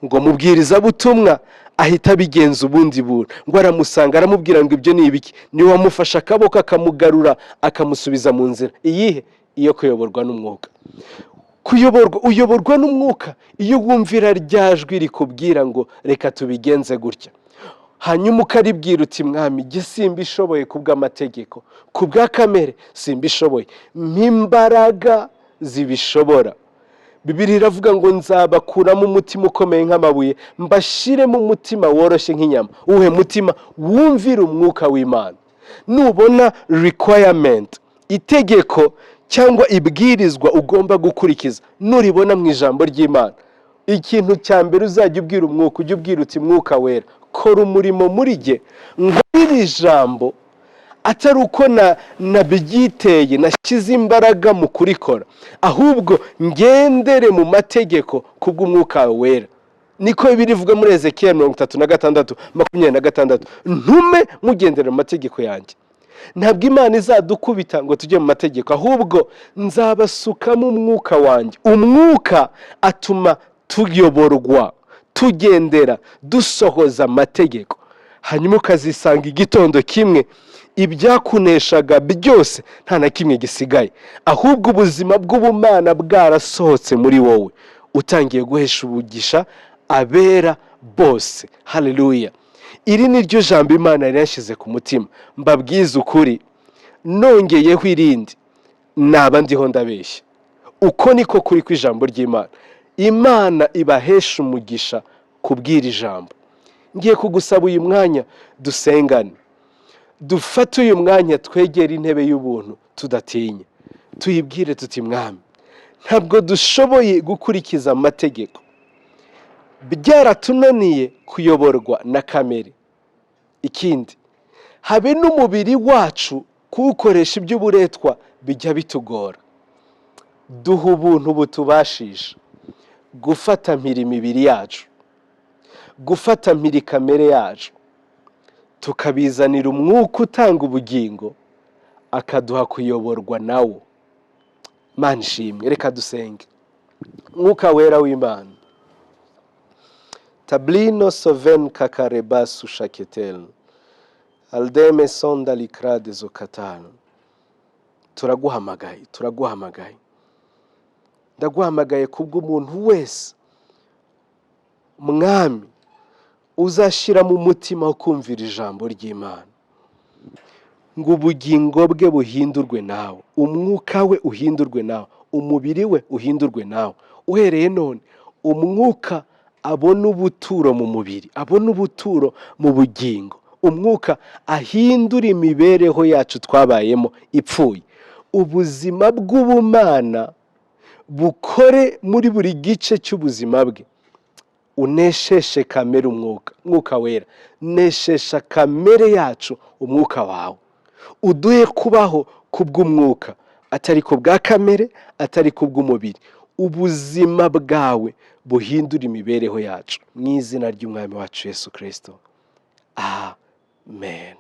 Ngo mubwirizabutumwa ahita abigenza ubundi buntu, ngo aramusanga, aramubwira ngo: "Ibyo ni ibiki?" Niwe wamufashe akaboko, akamugarura, akamusubiza mu nzira. Iyihe? Iyo kuyoborwa n'umwuka. Kuyoborwa, uyoborwa n'umwuka iyo wumvira rya jwi rikubwira ngo: "Reka tubigenze gutya." Hanyuma ukaribwira uti: "Mwami, jye simbishoboye ku bw'amategeko, ku bwa kamere simbishoboye, mpa imbaraga zibishobora." Bibiliya iravuga ngo: "Nzabakuramo umutima ukomeye nk'amabuye, mbashyiremo umutima woroshye nk'inyama." Uwuhe mutima? Wumvira umwuka w'Imana. Nubona requirement, itegeko cyangwa ibwirizwa ugomba gukurikiza, nuribona mu ijambo ry'Imana, ikintu cya mbere uzajya ubwira umwuka, ujye ubwira uti: "Mwuka Wera, kora umurimo muri jye, iri jambo atari uko nabyiteye, nashyize imbaraga mu kurikora, ahubwo ngendere mu mategeko kubw'umwuka Wera." Niko birivuga muri Ezekiyeli 36:26: "Ntume mugendera mu mategeko yanjye." Ntabwo Imana izadukubita ngo tujye mu mategeko, ahubwo nzabasukamo umwuka wanjye. Umwuka atuma tuyoborwa, tugendera, dusohoza amategeko. Hanyuma ukazisanga igitondo kimwe ibyakuneshaga byose nta na kimwe gisigaye, ahubwo ubuzima bw'ubumana bwarasohotse muri wowe, utangiye guhesha umugisha abera bose. Haleluya! Iri ni ryo jambo Imana yari yashyize ku mutima. Mbabwize ukuri, nongeyeho irindi naba ndiho ndabeshya. Uko niko kuri kw'ijambo ry'Imana. Imana ibahesha umugisha kubwira ijambo. Ngiye kugusaba uyu mwanya dusengane, dufate uyu mwanya twegere intebe y'ubuntu tudatinya, tuyibwire tuti: "Mwami, ntabwo dushoboye gukurikiza amategeko, byaratunaniye kuyoborwa na kamere. Ikindi, habe n'umubiri wacu kuwukoresha iby'uburetwa bijya bitugora. Duha ubuntu butubashisha gufata mpiri imibiri yacu, gufata mpiri kamere yacu, tukabizanira umwuka utanga ubugingo, akaduha kuyoborwa nawo." Mana ishimwe. Reka dusenge. Mwuka Wera w'Imana, tablino soven kakarebasu shaketel aldeme sonda likrade zokatano, turaguhamagaye, turaguhamagaye. Ndaguhamagaye kubw'umuntu wese, Mwami, uzashyira mu mutima wo kumvira ijambo ry'Imana, ngo ubugingo bwe buhindurwe nawe, umwuka we uhindurwe nawe, umubiri we uhindurwe nawe. Uhereye none umwuka abona ubuturo mu mubiri, abona ubuturo mu bugingo, umwuka ahindura imibereho yacu twabayemo ipfuye. Ubuzima bw'ubumana bukore muri buri gice cy'ubuzima bwe. Unesheshe kamere umwuka. Mwuka Wera, neshesha kamere yacu umwuka wawe, uduhe kubaho kubw'umwuka, atari ku bwa kamere, atari ku bw'umubiri. Ubuzima bwawe buhindura imibereho yacu, mu izina ry'Umwami wacu Yesu Kirisito, amen.